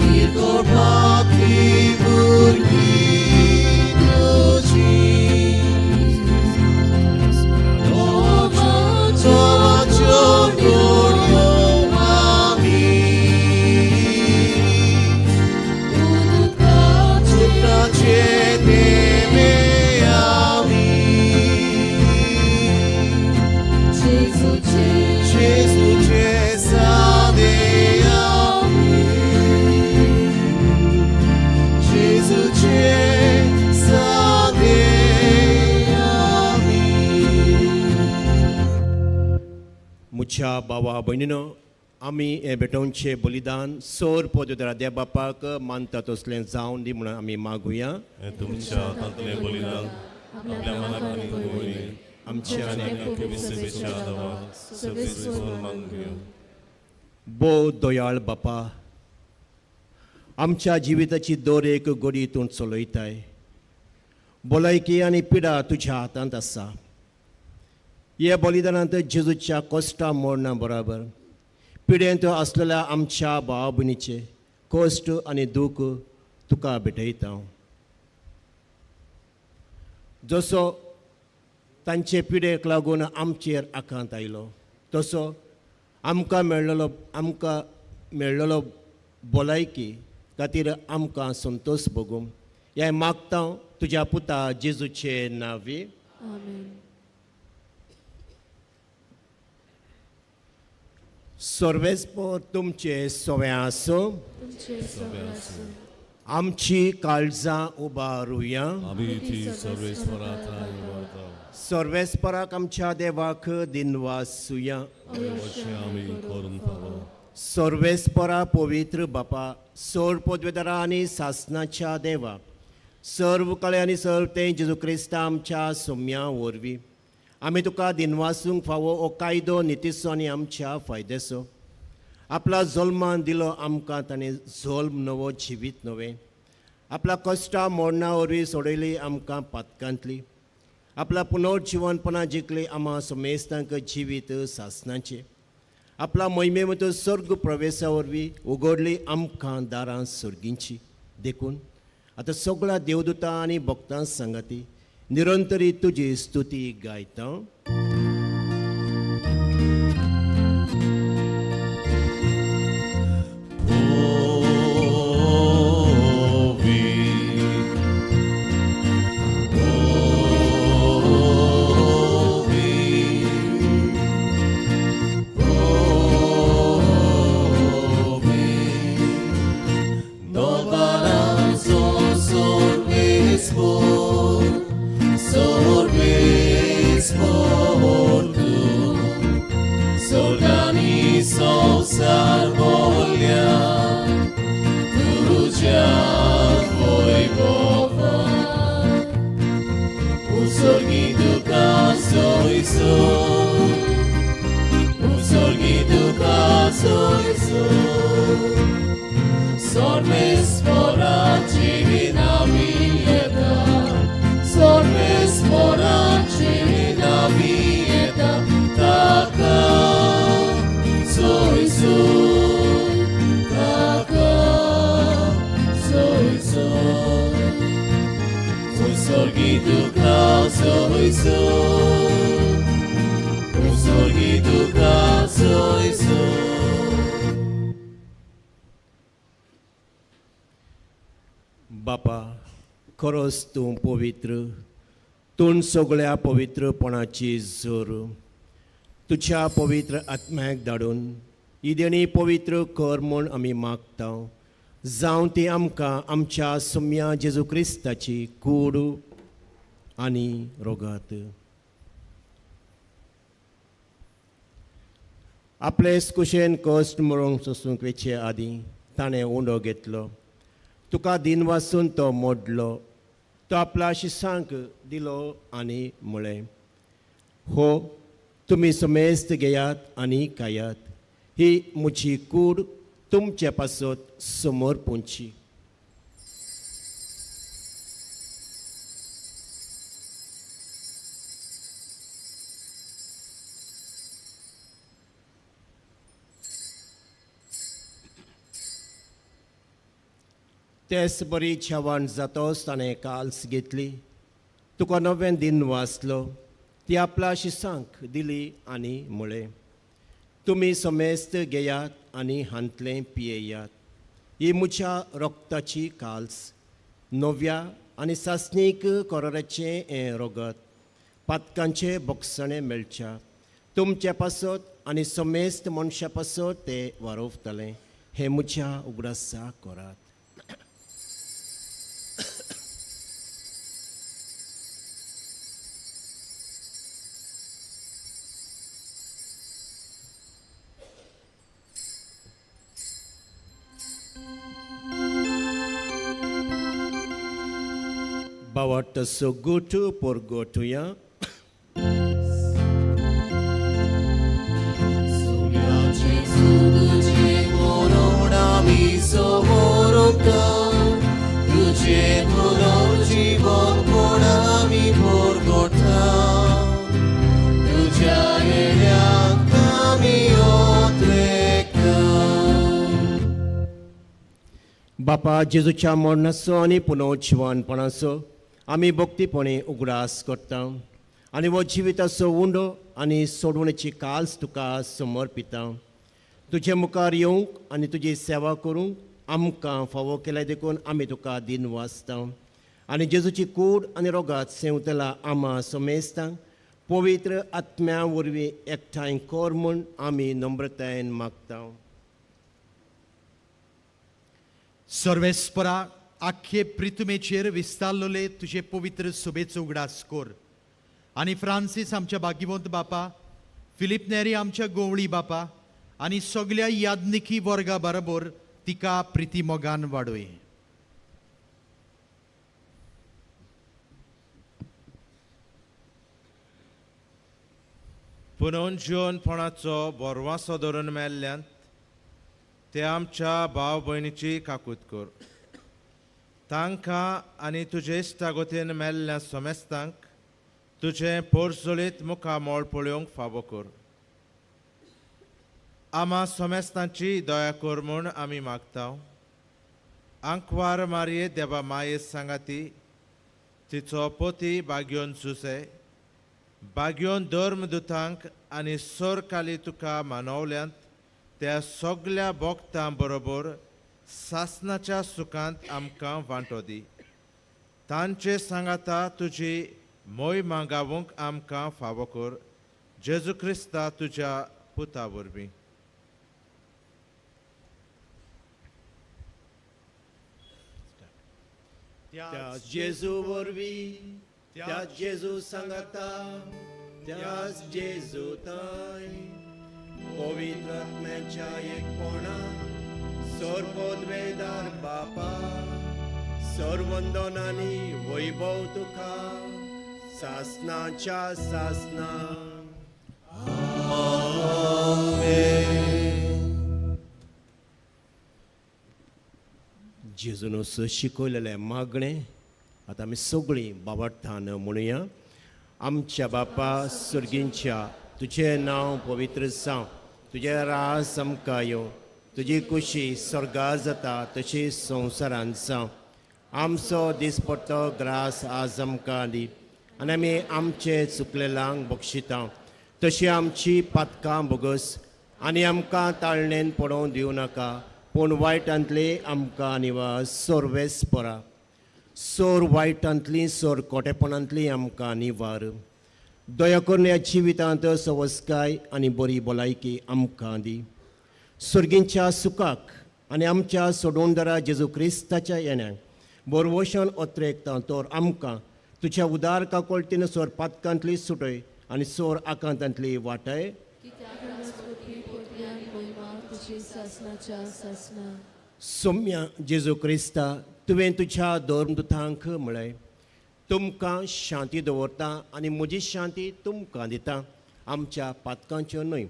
Speaker 4: किरकोळ पापी भुरगीं तुजी देवाच्यो घोडयो आमी उदकाचे देवे आमी जेजूचे सादे आमी जेजूचे सादे आमी.
Speaker 5: मुच्या बाबा भयणीनो, आमी हें भेटोवचें बलिदान सोर पदव्युत्तरा देव बापाक मानता तसलें जावन दी म्हणून आमी मागुया.
Speaker 4: हें तुमच्या हातांतलें बलिदान आपल्या मनाक आनी गोंयनी
Speaker 5: आमच्या आनी
Speaker 4: सेवेच्या देवाक सर्वेस्पर मागुया.
Speaker 5: भोव दयाळ बापा, आमच्या जिविताची दर एक गोडी तूं चलयताय. भलायकी आनी पिडा तुज्या हातांत आसा. ह्या बलिदानांत जेजूच्या कश्टा मरणा बराबर पिडेंत आसलेल्या आमच्या भाव भयणीचे कश्ट आनी दूख तुका भेटयता. जसो तांचे पिडेक लागून आमचेर आकांत आयलो तसो आमकां मेळ्ळलो भलायकी खातीर आमकां संतोश भोगूं. हें मागता तुज्या पुता जेजूचे नांवी. सर्वेस्पर तुमचे सवें आसूं. आमची काळजां उबारुया.
Speaker 4: आमी ती सर्वेस्परा थांय उबारता.
Speaker 5: सर्वेस्पराक आमच्या देवाक दिनवासुया.
Speaker 4: अशें आमी करून फावो.
Speaker 5: सर्वेस्परा पवित्र बापा, सोर पदवेदारा आनी सासनाच्या देवा, सर्व कळे आनी सर्व तें जेजू क्रिस्ता आमच्या सोम्या वरवीं आमी तुका दिनवासूंक फावो हो कायदो नितीचो आनी आमच्या फायद्याचो. आपला जल्मान दिलो आमकां ताणें जल्म नवो जिवीत नवें. आपल्या कश्टा मोडणा वरवीं सोडयली आमकां पातकांतली. आपल्या पुनर्जिवनपणा जिखली आमा समेस्तांक जिवीत सासनाचें. आपला मोहिमेमत स्वर्ग प्रवेशा वरवीं उगडली आमकां दारां सर्गींची. देखून आतां सगळ्या देवदूतां आनी भक्तां सांगाती निरंतरी तुजी स्तुती गायता. बापा, खरोच तूं पवित्र, तूं सगळ्या पवित्रपणाची जोर. तुज्या पवित्र आत्म्याक धाडून ही देणी पवित्र कर म्हूण आमी मागता. जावं ती आमकां आमच्या सुम्या जेजू क्रिस्ताची कूड आनी रोगात. आपले कुशेन कश्ट मरोंक सोसूंक वेचे आदीं ताणें उंडो घेतलो, तुका दिन वासून तो मोडलो, तो आपल्या शिसांक दिलो आनी म्हळें, हो तुमी समेस्त घेयात आनी खायात, ही म्हजी कूड तुमचे पासत समोर पोंची. तेच बरी जेवण जातोच ताणें काल्स घेतली, तुका नवें दिन वाचलो, ती आपल्या शिसांक दिली आनी म्हळें, तुमी समेस्त घेयात आनी हांतलें पियेयात, ही म्हज्या रोगताची काल्स, नव्या आनी सासणीक कोराचें हें रोगत, पातकांचें बोगसणें मेळच्या तुमचे पासत आनी समेस्त मनशा पासत तें वारोवतलें, हें म्हज्या उगडासा करात. बावट सोगुटू पोरगोटुया. बापा जेजूच्या मरणाचो आनी पुनोजिवनपणाचो आमी भक्तीपणी उगडास करता आनी हो जिविताचो उंडो आनी सोडवणेची काल्स तुका समर्पिता. तुजे मुखार येवंक आनी तुजी सेवा करूंक आमकां फावो केल्या देखून आमी तुका दिन वाचता आनी जेजूची कूड आनी रोगात सेवतला आमा समेस्तांक पवित्र आत्म्या वरवीं एकठांय कर म्हूण आमी नम्रतायेन मागता.
Speaker 7: सर्वेस्परा आख्खे प्रितुमेचेर विस्तारलोले तुजे पवित्र सुबेचो उगडास कोर आनी फ्रांसीस आमच्या भाग्यवंत बापा, फिलीप नेरी आमच्या गोवळी बापा आनी सगल्या यादनिकी वर्गा बरोबर तिका प्रिती मोगान वाडोय.
Speaker 9: पुनोजिवनपणाचो बोरवासो धरून मेल्ल्यान ते आमच्या भाव भयणीची काकूत कर. तांकां आनी तुजे इश्टागोतीन मेल्ल्या समेस्तांक तुजें पोरजोळीत मुखामळ पळोवंक फावो कर. आमा सोमेस्तांची दया कर म्हूण आमी मागता. आंकवार मारये देवा माये सांगाती तिचो पोती बाग्योन सुसे बाग्योन धर्मदुतांक आनी सरकाली तुका मानवल्यांत त्या सगल्या भोक्तां बरोबर सासनाच्या सुखांत आमकां वांटो दी. तांचे सांगाता तुजी मोय गावूंक आमकां फावो कर, जेजू क्रिस्ता तुज्या पुता वरवीं.
Speaker 5: त्याच जेजू वरवीं, त्याच जेजू सांगाता, त्याच जेजू ताय पवित्र आत्म्याच्या एकपणा सर्वोद्वेदार बापा सर्वंदनानी वैभव तुका सासनाच्या सासना. जेजून शिकयलेलें मागणें आतां आमी सगळीं बाबार्थान म्हणुया. आमच्या बापा सर्गींच्या, तुजें नांव पवित्र जावं, तुजें राज आमकां येवं, तुजी कुशी स्वर्गार जाता तशी संवसारांत जावं. आमचो दिसपट्टो ग्रास आज आमकां दी आनी आमी आमचे चुकलेल्यांक बक्षिता तशी आमची पातकां भोगस आनी आमकां ताळणेन पडोवंक दिवं नाका, पूण वायटांतली आमकां निवास. सोरवेस परा सोर वायटांतली, सोर कोटेपणांतली आमकां निवार. दया करून ह्या जिवितांत सवस्काय आनी बरी भलायकी आमकां दी. सर्गींच्या सुखाक आनी आमच्या सोडोवणदारा जेजू क्रिस्ताच्या येण्याक बोरवोशन ओत्रेकता तर आमकां तुज्या उदार काकोळटीन सोर पातकांतली सुटय आनी सोर आकांतांतली वाटय. सोम्या जेजू क्रिस्ता, तुवें तुज्या धर्मदुतांक म्हळें, तुमकां शांती दवरता आनी म्हजी शांती तुमकां दिता, आमच्या पातकांच्यो न्हय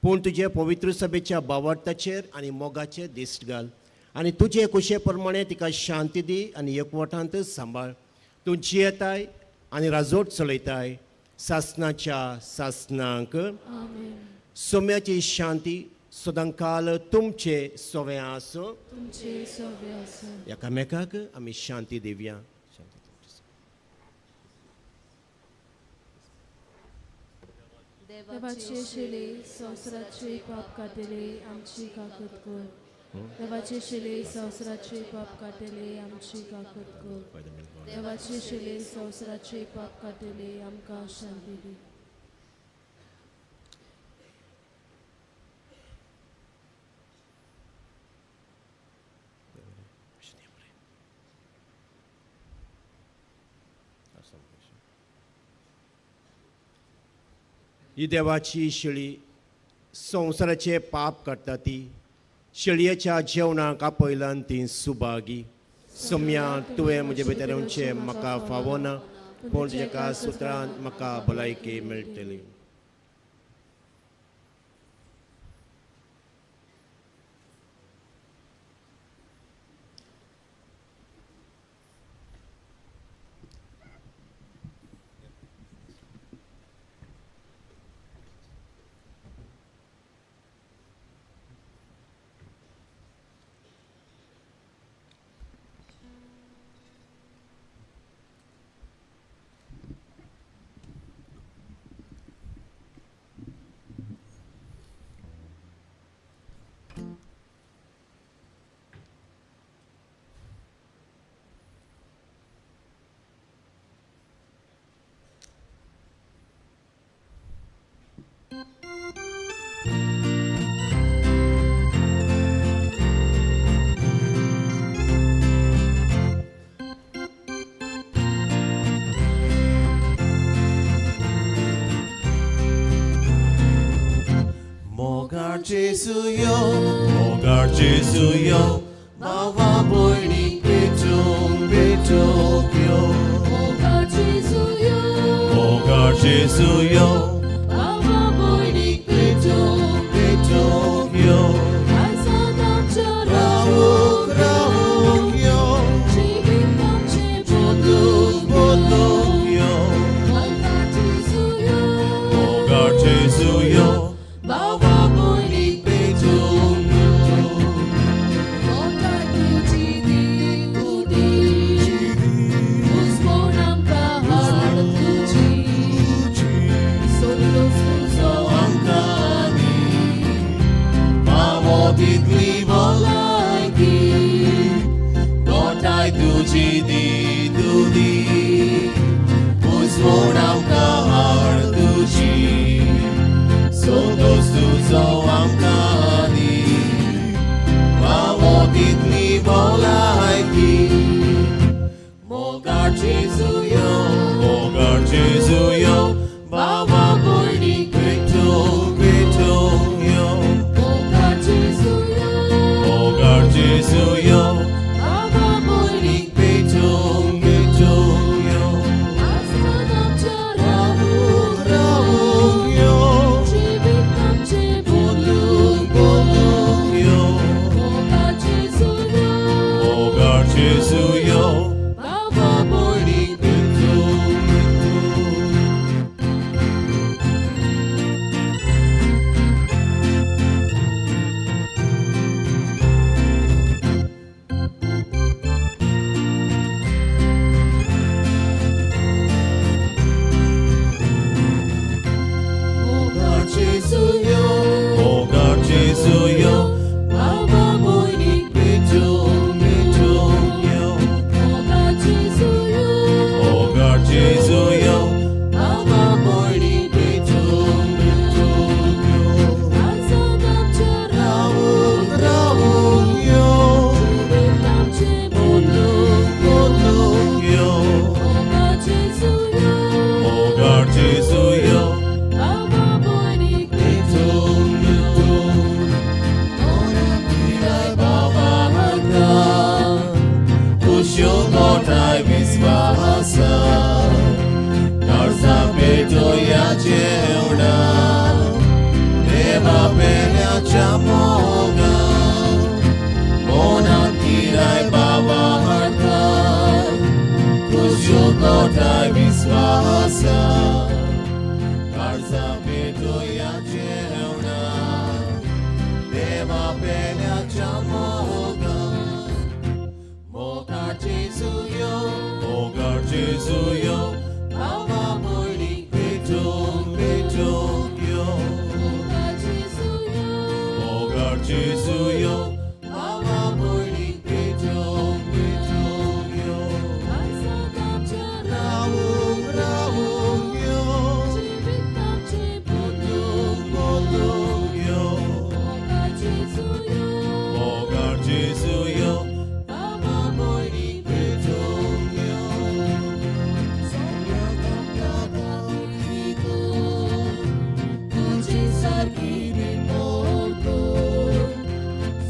Speaker 5: पूण तुजे पवित्र सभेच्या बावडताचेर आनी मोगाचेर दिश्ट घाल आनी तुजे कुशे प्रमाणे तिका शांती दी आनी एकवटांत सांबाळ. तूं जियेताय आनी राजोट चलयताय सासनाच्या सासनांक. सोम्याची शांती सदांकाल तुमचे सोवे आसूं. एकामेकाक आमी शांती दिवया.
Speaker 8: देवाचे शिले संवसाराचे पाप काडटले आमची काकत कर. देवाचे शिले संवसाराचे पाप काडटले आमची काकत कर. देवाचे शिले संवसाराचे पाप काडटले आमकां शांती दी.
Speaker 5: ही देवाची शेळी संवसाराचे पाप काडटा ती शेळयेच्या जेवणाक आपयल्यान ती सुभागी. सम्या तुवें म्हजे भितर येवचें म्हाका फावना, पूण तुज्या सुत्रान म्हाका भलायकी मेळटली.
Speaker 4: Jesu yo, Mogar Jesu yo, Baba boyni petung petung yo.
Speaker 8: Mogar Jesu yo,
Speaker 4: Mogar Jesu yo,
Speaker 8: Baba boyni
Speaker 4: petung petung yo. Rauk rauk yo, Boduk boduk yo. Mogar Jesu yo, Baba boyni. तितली भलायकी गोठाय तुजी दी तुदी उजवण आमकां हाड तुजी संतोश तुजो आमकां दी फावो तितली भलायकी मोगार जेजू यो मोगार जेजू यो बाबा भयणीक भेटूंक भेटूंक यो
Speaker 8: मोगार जेजू यो
Speaker 4: मोगार जेजू यो
Speaker 8: बाबा
Speaker 4: भयणीक भेटूंक भेटूंक यो
Speaker 8: आजकाल आमच्या रावूंक
Speaker 4: रावूंक रावूंक यो
Speaker 8: जिवीत आमचें
Speaker 4: बदलूंक बदलूंक यो
Speaker 8: मोगार जेजू यो
Speaker 4: मोगार जेजू यो
Speaker 8: बाबा
Speaker 4: भयणीक भेटूंक भेटूंक.
Speaker 8: मोगार जेजू यो
Speaker 4: मोगार जेजू यो
Speaker 8: बाबा
Speaker 4: भयणीक भेटूंक भेटूंक यो
Speaker 8: मोगार जेजू यो
Speaker 4: मोगार जेजू यो
Speaker 8: बाबा
Speaker 4: भयणीक भेटूंक भेटूंक यो
Speaker 8: आजकाल आमच्या
Speaker 4: रावूंक रावूंक यो
Speaker 8: जिवीत आमचें
Speaker 4: बदलूंक बदलूंक यो
Speaker 8: मोगार जेजू यो
Speaker 4: मोगार जेजू यो
Speaker 8: बाबा भयणीक
Speaker 4: भेटूंक भेटूंक पिराय बाबा हाडटा खुश्यो गोठाय विस्वासा काळजा पेटोया जेवणा देवा पेल्याच्या मोगा मोना किराय बाबा हाडटा खुश्यो गोठाय विस्वासा काळजा पेटोया जेवणा देवा पेल्याच्या मोगा मोगार जेजू यो मोगार जेजू यो बाबा भयणीक भेटूंक भेटूंक यो
Speaker 8: मोगार जेजू यो
Speaker 4: मोगार जेजू यो बाबा भयणीक भेटूंक भेटूंक यो
Speaker 8: आजकाल आमच्या
Speaker 4: रावूंक रावूंक यो
Speaker 8: जिवीत आमचें
Speaker 4: बदलूंक बदलूंक यो
Speaker 8: मोगार जेजू यो
Speaker 4: मोगार जेजू यो
Speaker 8: बाबा
Speaker 4: भयणीक भेटूंक यो
Speaker 8: तुजी सारकी निर्मोळ कर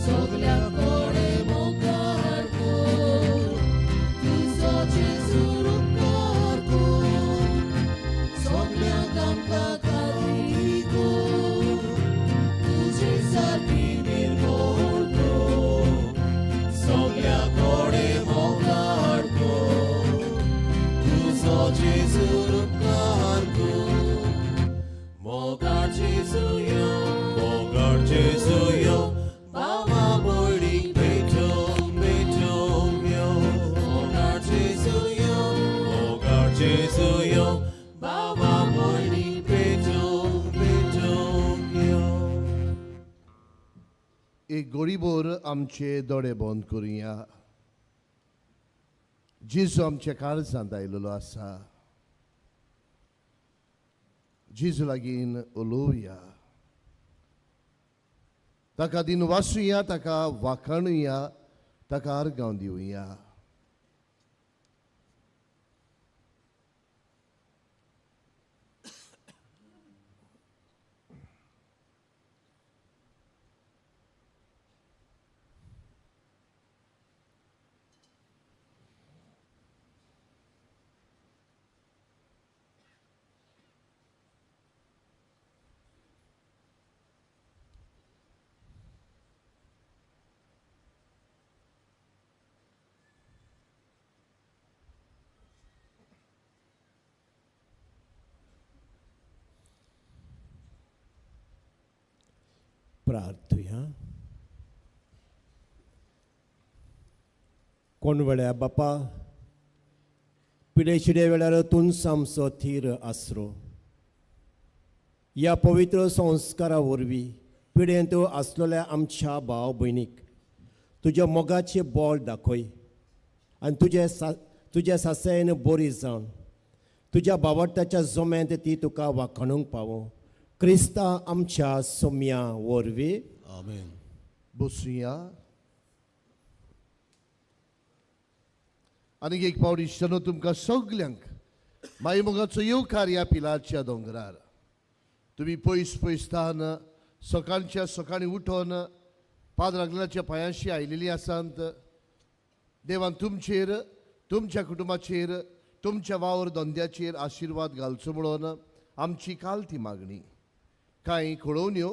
Speaker 8: सगल्या कडेन मोगार कर तुजो जेजू उपकार कर
Speaker 4: सगल्यांक आमकां खात्री कर तुजी सारकी निर्मोळ कर सगल्या कडेन मोगार कर तुजो जेजू उपकार कर मोगार जेजू यो मोगार जेजू यो बाबा भयणीक भेटूंक भेटूंक यो मोगार जेजू यो मोगार जेजू यो बाबा भयणीक भेटूंक भेटूंक यो.
Speaker 10: एक गोडीभर आमचे दोळे बंद करुया. जेजू आमच्या काळजांत आयलेलो आसा. जेजू लागीं उलोवया, ताका दिन वाचुया, ताका वाखाणुया, ताका आर्गांव दिवया.
Speaker 5: प्रार्थुया. कोण वेळा बापा पिडे वेळार तूंच आमचो थीर आसरो. ह्या पवित्र संस्कारा वरवीं पिडेंत आसलेल्या आमच्या भाव भयणीक तुज्या मोगाचें बळ दाखय आनी तुजे सा तुज्या सासयन बरी जावन तुज्या बावडटाच्या जोम्यांत ती तुका वाखाणूंक पावो क्रिस्ता आमच्या सोम्या वरवीं.
Speaker 4: आमेन.
Speaker 10: बसुया. आनीक एक पावट इश्टानो तुमकां सगल्यांक माई मोगाचो येवकार ह्या पिलारच्या दोंगरार. तुमी पयस पयसतान सकाळच्या सकाळीं उठोन पाद्र आग्नेलाच्या पांयांशी आयलेली आसात. देवान तुमचेर, तुमच्या कुटुंबाचेर, तुमच्या वावर धंद्याचेर आशिर्वाद घालचो म्हणून आमची काल ती मागणी. कांय कळोवण्यो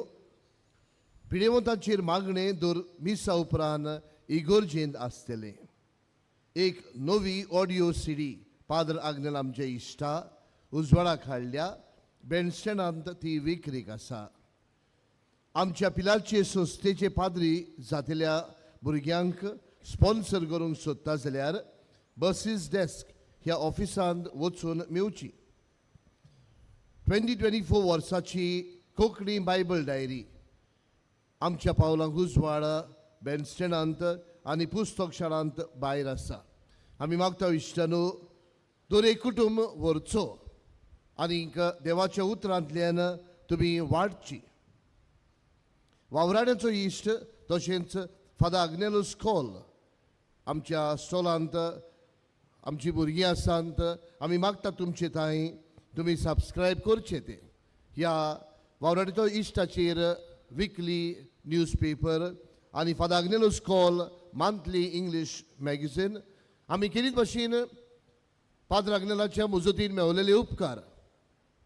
Speaker 10: पिडेवंतांचेर मागणें दर मिसा उपरांत इगोर्जेंत आसतलें. एक नवी ऑडियो सिडी पाद्र आग्नेल आमच्या इश्टा उजवाडाक हाडल्या. बँडस्टँडांत ती विक्रीक आसा. आमच्या पिलारचे संस्थेचे पाद्री जातल्या भुरग्यांक स्पॉन्सर करूंक सोदता जाल्यार बसीस डेस्क ह्या ऑफिसांत वचून मेवची. 2024 वर्साची कोंकणी बायबल डायरी आमच्या पावलांक उजवाड बँडस्टँडांत आनी पुस्तक शाळांत भायर आसा. आमी मागता इश्टानू दर एक कुटुंब व्हरचो आनीक देवाच्या उतरांतल्यान तुमी वाडची. वावराड्याचो इश्ट तशेंच फादर आग्नेलूस कोल आमच्या स्टॉलांत आमची भुरगीं आसात. आमी मागता तुमचे थंय तुमी सबस्क्रायब करचें तें ह्या वावराड्याचो इश्टाचेर विकली न्यूज पेपर आनी फादर आग्नेलूस कोल मंथली इंग्लीश मॅगझीन. आमी केलीच भाशेन पाद्र आग्नेलाच्या मुजतीन मेवलेले उपकार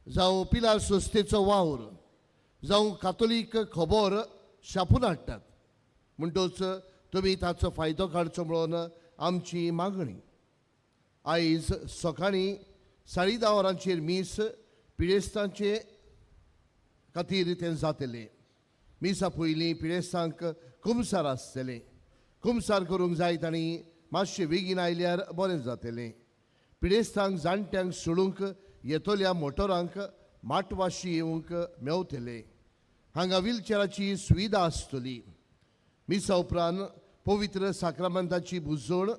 Speaker 10: जावं पिलार संस्थेचो वावर जावं कातोलीक खबर छापून हाडटात म्हणटच तुमी ताचो फायदो काडचो म्हणून आमची मागणी. आयज सकाळीं 10:30 वरांचेर मीस पिडेस्तांचे खातीर तें जातलें. मिसा पयलीं पिडेस्तांक कुमसार आसतलें. कुमसार करूंक जाय तांणी मातशें बेगीन आयल्यार बरें जातलें. पिडेस्तांक जाणट्यांक सोडूंक येतल्या मोटरांक माटवाशी येवंक मेवतले. हांगा व्हीलचेराची सुविधा आसतली. मिसा उपरांत पवित्र साक्रामेंताची बुजवण,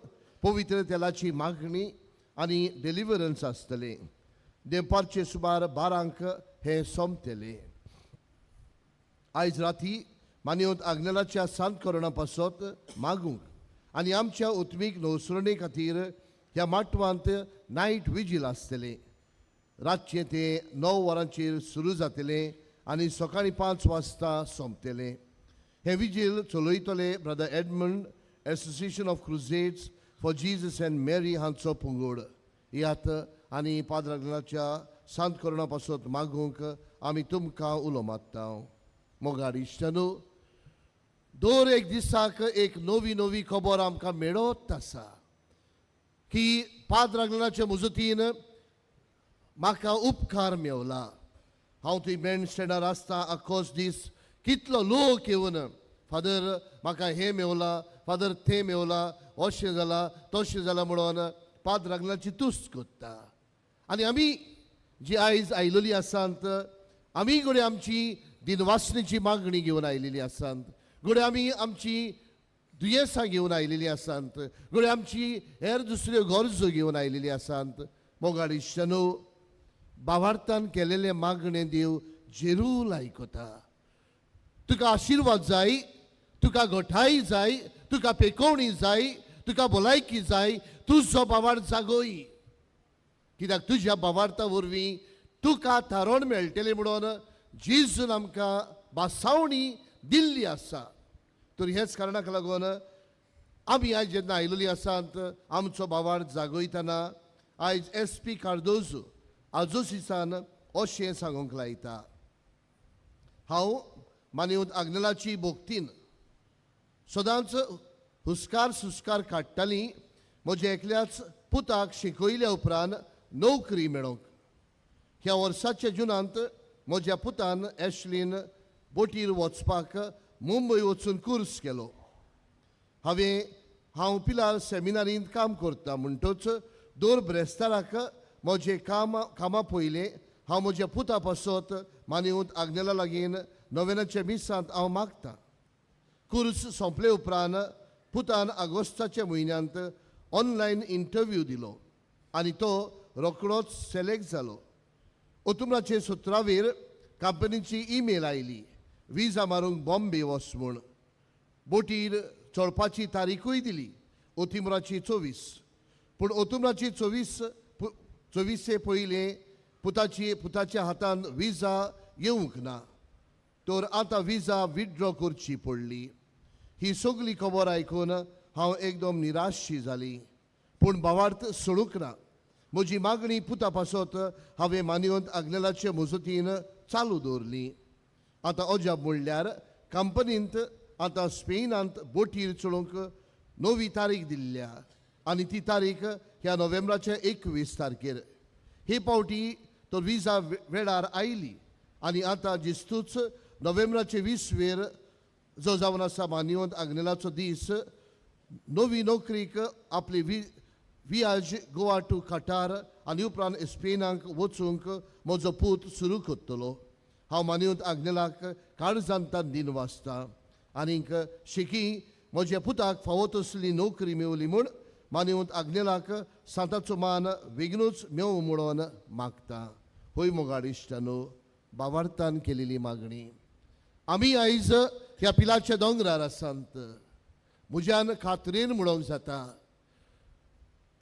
Speaker 10: पवित्र तेलाची मागणी आनी डिलिवरन्स आसतलें. देंपारचे सुमार 12 हें सोंपतलें. आयज राती मान्यवंत आग्नेलाच्या सांत कोरोना पासत मागूंक आनी आमच्या उत्मीक नवसरणे खातीर ह्या माटवांत नायट विजील आसतलें. रातचें तें 9 वरांचेर सुरू जातलें आनी सकाळीं 5 वाजता सोंपतलें. हें vigil चलयतले brother Edmund, association of crusades for Jesus and Mary हांचो पंगड. यात आनी पाद्र आग्नेलाच्या सांत कोरोना पासत मागूंक आमी तुमकां उलो मारता. मोगाड इश्टानू, दर एक दिसाक एक नवी नवी खबर आमकां मेळत आसा की पाद्र आग्नेलाच्या मुजतीन म्हाका उपकार मेवला. हांव थंय बँड स्टँडार आसता आखोच दीस कितलो लोक येवन फादर म्हाका हें मेवला, फादर तें मेवला, अशें जालां तशें जालां म्हणून पाद्र आग्नेलाची तुस्त करता. आनी आमी जी आयज आयलेली आसात आमी घडये आमची दिनवासनेची मागणी घेवन आयलेली आसात, घडये आमी आमची दुयेंसां घेवन आयलेली आसात, घडये आमची हेर दुसऱ्यो गरजो घेवन आयलेली आसात. मोगाड इश्टानू, बावार्थान केलेलें मागणें देव जेरूल आयकता. तुका आशिर्वाद जाय, तुका गोठाय जाय, तुका पेकोवणी जाय, तुका भलायकी जाय, तुजो बावार्थ जागोय. कित्याक तुज्या बावार्था वरवीं तुका थारोण मेळटलें म्हणून जेजून आमकां बासावणी दिल्ली आसा. तर ह्याच कारणाक लागून आमी आयज जेन्ना आयलेली आसात आमचो बावार्थ जागयतना आयज एस पी कार्दोजो आजोसिसान अशें सांगूंक लायता. हांव मान्यवंत आग्नेलाची भोक्तीन सदांच हुस्कार सुस्कार काडटाली म्हज्या एकल्याच पुताक शिकयल्या उपरांत नोकरी मेळोवंक. ह्या वर्साच्या जुनांत म्हज्या पुतान एशलीन बोटीर वचपाक मुंबय वचून कुर्स केलो. हांव पिलार सेमिनारींत काम करता म्हणटच दर ब्रेस्ताराक म्हजें कामा पयलें हांव म्हज्या पुता पासत मान्यवंत आग्नेला लागीं नोवेनाच्या मिसांत हांव मागतां. कुर्स सोंपले उपरांत पुतान आगोस्ताच्या म्हयन्यांत ऑनलायन इंटरव्यू दिलो आनी तो रोखडोच सिलेक्ट जालो. ओतुम्राचे सतरावेर कंपनीची ईमेल आयली, विजा मारूंक बॉम्बे वच म्हूण. बोटीर चडपाची तारीखूय दिली, ओतिम्राची 24. पूण ओतुम्राची 24 पयलें पुताच्या हातान विजा येवंक ना, तर आतां विजा विथड्रॉ करची पडली. ही सगली खबर आयकून हांव एकदम निराशी जाली, पूण भावार्थ सोडूंक ना. म्हजी मागणी पुता पासत हांवें मानवंत आग्नेलाचे मजतीन चालू दवरली. आतां अजाप म्हणल्यार कंपनींत आतां स्पेनांत बोटीर चलोवंक नवी तारीख दिल्ल्या आनी ती तारीख ह्या नोव्हेंबराच्या 21 तारखेर. हे पावटी तर विजा वेळार आयली आनी आतां जिस्तूच नोव्हेंबराचे 20वेर जो जावन आसा मानवंत आग्नेलाचो दीस, नवी नोकरीक आपली वियाज गोवा टू कटार आनी उपरांत स्पेनाक वचूंक म्हजो पूत सुरू करतलो. हांव मानवंत आग्नेलाक काळजांतान दिन वाचता आनीक शेकी म्हज्या पुताक फावो तसली नोकरी मेवली म्हूण मानवंत आग्नेलाक सांताचो मान बेगीनूच मेवूं म्हणून मागता. होय मोगाड इश्टानो, बावार्थान केलेली मागणी. आमी आयज ह्या पिलाच्या दोंगरार आसात. म्हज्यान खात्रेन म्हणोंक जाता,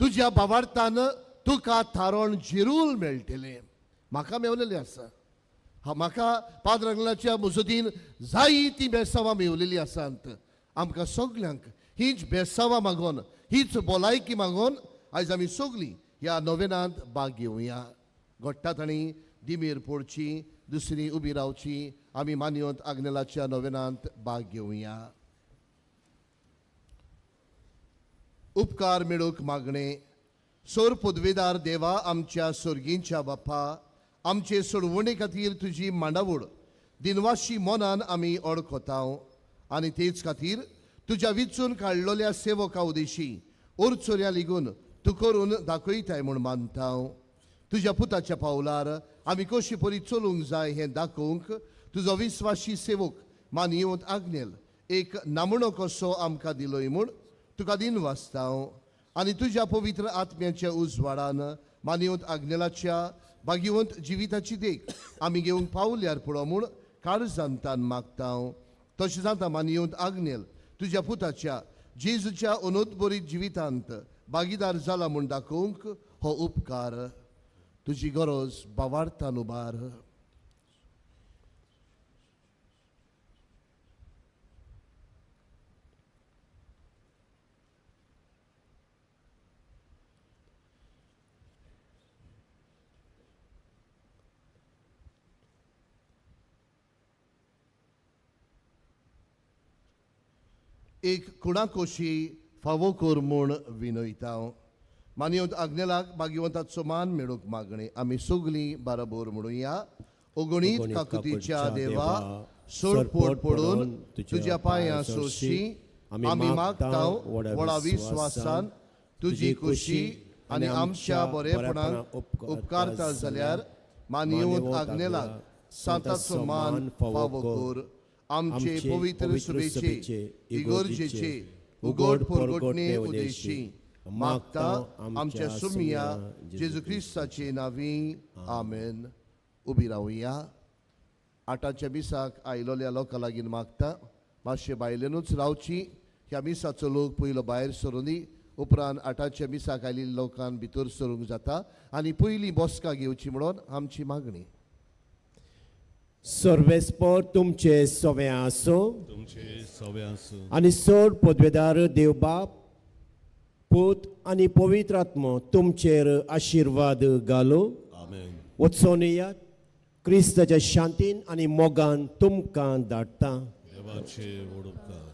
Speaker 10: तुज्या बावार्थान तुका थारोण जिरूल मेळटलें. म्हाका मेवलेलें आसा, म्हाका पाद्र आग्नेलाच्या मजतीन जायतीं ती बेसांवां मेवलेलीं आसात. आमकां सगल्यांक हीच बेसांवां मागोन, हीच भलायकी मागोन आयज आमी सगलीं ह्या नोवेनांत भाग घेवया. घडटा तांणी दिमेर पडची, दुसरी उबी रावची, आमी मानवंत आग्नेलाच्या नोवेनांत भाग घेवया. उपकार मेळूंक मागणें. सोर पदवेदार देवा, आमच्या सोर्गींच्या बापा, आमचे सोडवणे खातीर तुजी मांडावळ दिनवाशी मनान आमी ओळखताव आनी तेच खातीर तुज्या विचून काडलेल्या सेवका उदेशी ओरचोऱ्या लिगून तूं करून दाखयताय म्हूण मानताव. तुज्या पुताच्या पावलार आमी कशी परी चलूंक जाय हें दाखोवंक तुजो विस्वाशी सेवक मानयेवंत आग्नेल एक नामणो कसो आमकां दिलोय म्हूण तुका दिन वाचताव. आनी तुज्या पवित्र आत्म्याच्या उजवाडान मानयेवंत आग्नेलाच्या भाग्यवंत जिविताची देख आमी घेवंक पावल्यार पुरो म्हूण काळजांतान मागताव. तशें जाता मानयेवंत आग्नेल तुज्या पुताच्या जेजूच्या अनोदबरीत जिवितांत भागीदार जाला म्हूण दाखोवंक हो उपकार तुजी गरज बावार्थान उबार. एक कुणाकोशी फावो कर म्हूण विनयता. मानयवंत आग्नेलाक भाग्यवंताचो मान मेळूंक मागणें. आमी सगलीं बाराबोर म्हणुया. ओगणीत काकुतीच्या देवा, सोडपोट पडून तुज्या पांयां सोशी आमी मागता व्हडा विस्वासान तुजी खुशी आनी आमच्या बरेपणाक उपकारता जाल्यार मानयवंत आग्नेलाक सांताचो मान फावो कर. आमचे पवित्र सुबेचे इगोर्जेचे उगड परगटणे उदेशी मागता आमच्या सुमिया जेजू क्रिस्ताचे नांवी, आमेन. उबी रावया. आठाच्या मिसाक आयलोल्या लोकां लागीं मागता मातशे बायलेनूच रावची. ह्या मिसाचो लोक पयलो भायर सरुनी, उपरांत आठाच्या मिसाक आयिल्ल्या लोकान भितर सरूंक जाता आनी पयली बसका घेवची म्हणून आमची मागणी.
Speaker 5: सर्वेस्पर तुमचे सवे आसूं,
Speaker 4: तुमचे सवे आसूं.
Speaker 5: आनी सोड पदवेदार देवबाप पूत आनी पवित्र आत्मो तुमचेर आशिर्वाद घालूं.
Speaker 4: आमेन.
Speaker 5: वचोन येयात, क्रिस्ताच्या शांतीन आनी मोगान तुमकां धाडटा.
Speaker 4: देवाचे व्हड उपकार.